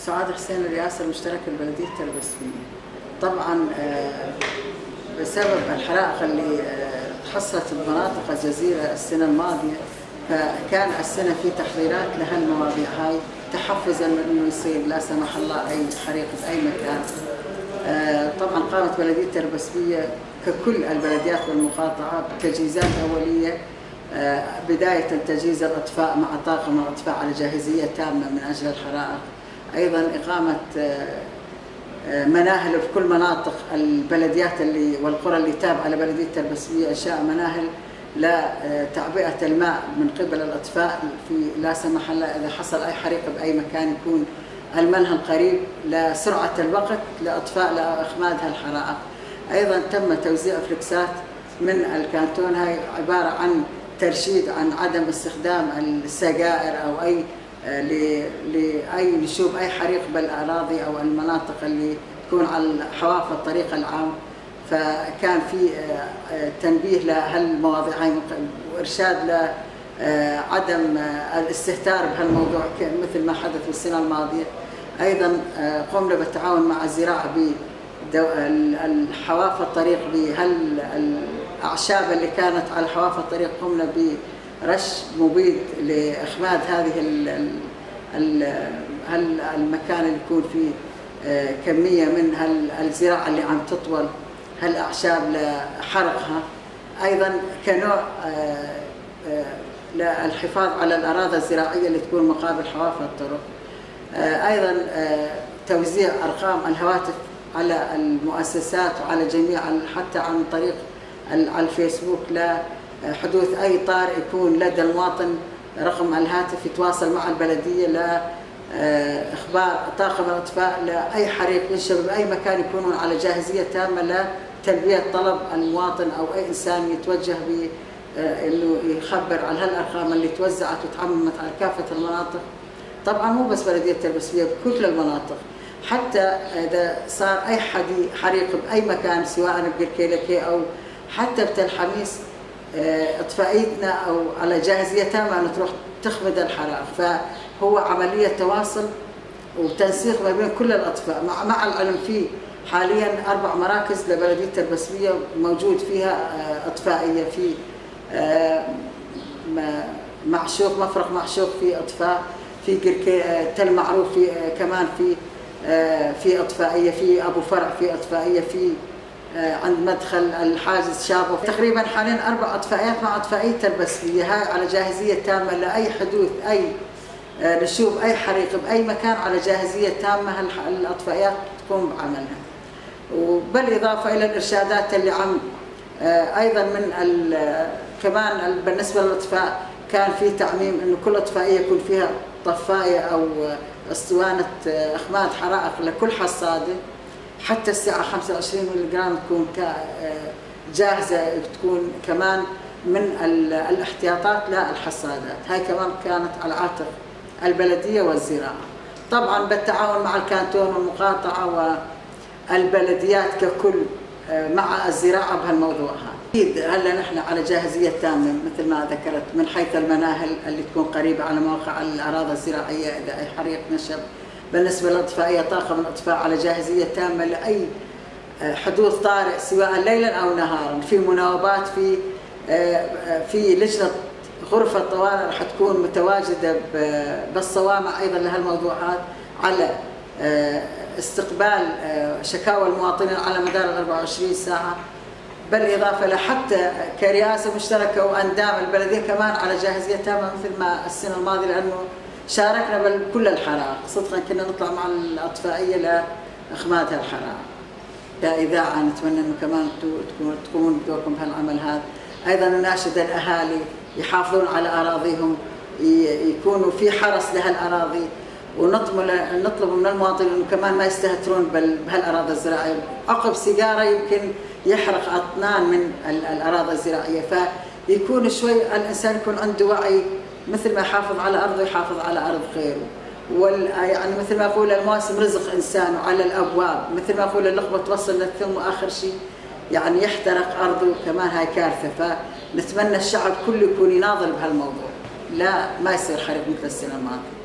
سعاد حسين، الرئاسة المشتركة لبلدية البسمية. طبعا بسبب الحرائق اللي حصلت بمناطق الجزيرة السنة الماضية، فكان السنة في تحضيرات لهالمواضيع هاي تحفزا من انه يصير لا سمح الله اي حريق باي مكان. طبعا قامت بلدية البسمية ككل البلديات والمقاطعة بتجهيزات أولية، بداية تجهيز الأطفاء مع طاقم الأطفاء على جاهزية تامة من أجل الحرائق، أيضا إقامة مناهل في كل مناطق البلديات اللي والقرى اللي تابعة لبلدية البسمية، إنشاء مناهل لتعبئة الماء من قبل الأطفاء في لا سمح الله إذا حصل أي حريق بأي مكان يكون المنهل قريب لسرعة الوقت لأطفاء لإخماد هالحرائق. أيضا تم توزيع فلكسات من الكانتون، هاي عبارة عن ترشيد عن عدم استخدام السجائر أو أي لأي نشوب أي حريق بالأراضي أو المناطق اللي تكون على حواف الطريق العام. فكان في تنبيه لهالمواضيع هاي وإرشاد لعدم الاستهتار بهالموضوع مثل ما حدث بالسنة الماضية. أيضا قمنا بالتعاون مع الزراعة بحواف الطريق بهالأعشاب اللي كانت على حواف الطريق، قمنا برش مبيد لإخماد هذه المكان اللي يكون فيه كمية من الزراعة اللي عم تطول هالأعشاب لحرقها. أيضا كنوع للحفاظ على الأراضي الزراعية اللي تكون مقابل حواف الطرق. أيضا توزيع أرقام الهواتف على المؤسسات وعلى جميع حتى عن طريق على الفيسبوك لحدوث أي طارئ يكون لدى المواطن رقم الهاتف يتواصل مع البلدية لإخبار طاقم الأطفاء لأي حريق ينشب بأي مكان يكونون على جاهزية تامة لتلبية طلب المواطن أو أي إنسان يتوجه ب إنه يخبر على هالأرقام اللي توزعت وتعممت على كافة المناطق. طبعا مو بس بلدية البسمية، بكل المناطق، حتى إذا صار أي حريق بأي مكان سواء بقركيلكي أو حتى بتل حميس، إطفائيتنا أو على جاهزية تامة أن تروح تخمد الحرائق. فهو عملية تواصل وتنسيق ما بين كل الأطفاء، مع العلم في حاليا 4 مراكز لبلدية البسمية موجود فيها إطفائية، في معشوق، مفرق معشوق في إطفاء، في تل معروف في كمان في إطفائية، في أبو فرع في إطفائية، في عند مدخل الحاجز شابو. تقريبا حاليا 4 إطفائيات مع إطفائية البسمية، هاي على جاهزية تامة لأي حدوث أي نشوب أي حريق بأي مكان، على جاهزية تامة الإطفائيات تقوم بعملها. وبالإضافة إلى الإرشادات اللي عم أيضا من كمان بالنسبة للإطفاء كان في تعميم إنه كل إطفائية يكون فيها طفاية أو اسطوانة إخماد حرائق لكل حصادة، حتى الساعة 25 ملغ تكون جاهزة، تكون كمان من الاحتياطات للحصادات. هاي كمان كانت على عاتق البلدية والزراعة، طبعا بالتعاون مع الكانتون والمقاطعة والبلديات ككل مع الزراعة بهالموضوع هذا. أكيد هلا نحن على جاهزية تامة مثل ما ذكرت، من حيث المناهل اللي تكون قريبة على مواقع الأراضي الزراعية إذا أي حريق نشب. بالنسبة للإطفائية طاقم الإطفاء على جاهزية تامة لأي حدوث طارئ سواء ليلا أو نهارا، في مناوبات، في لجنة غرفة طوارئ رح تكون متواجدة بالصوامع أيضا لهالموضوعات على استقبال شكاوى المواطنين على مدار 24 ساعة. بالإضافة لحتى كرئاسة مشتركة وأندام البلدية كمان على جاهزية تامة مثل ما السنة الماضية، لأنه شاركنا بكل الحرائق، صدقا كنا نطلع مع الأطفائية لإخماد هالحرائق. كإذاعة نتمنى أنه كمان تقومون بدوركم بهالعمل هذا. أيضا نناشد الأهالي يحافظون على أراضيهم، يكونوا في حرس لهالأراضي، ونطلب من المواطنين انه كمان ما يستهترون بهالاراضي الزراعية، عقب سيجارة يمكن يحرق اطنان من الاراضي الزراعية، فيكون شوي الانسان يكون عنده وعي مثل ما يحافظ على ارضه يحافظ على ارض غيره. يعني مثل ما اقول المواسم رزق انسان وعلى الابواب، مثل ما اقول اللقمة توصل للثم واخر شيء يعني يحترق ارضه، كمان هاي كارثة. فنتمنى الشعب كله يكون يناضل بهالموضوع، لا ما يصير حريق مثل السنة الماضية.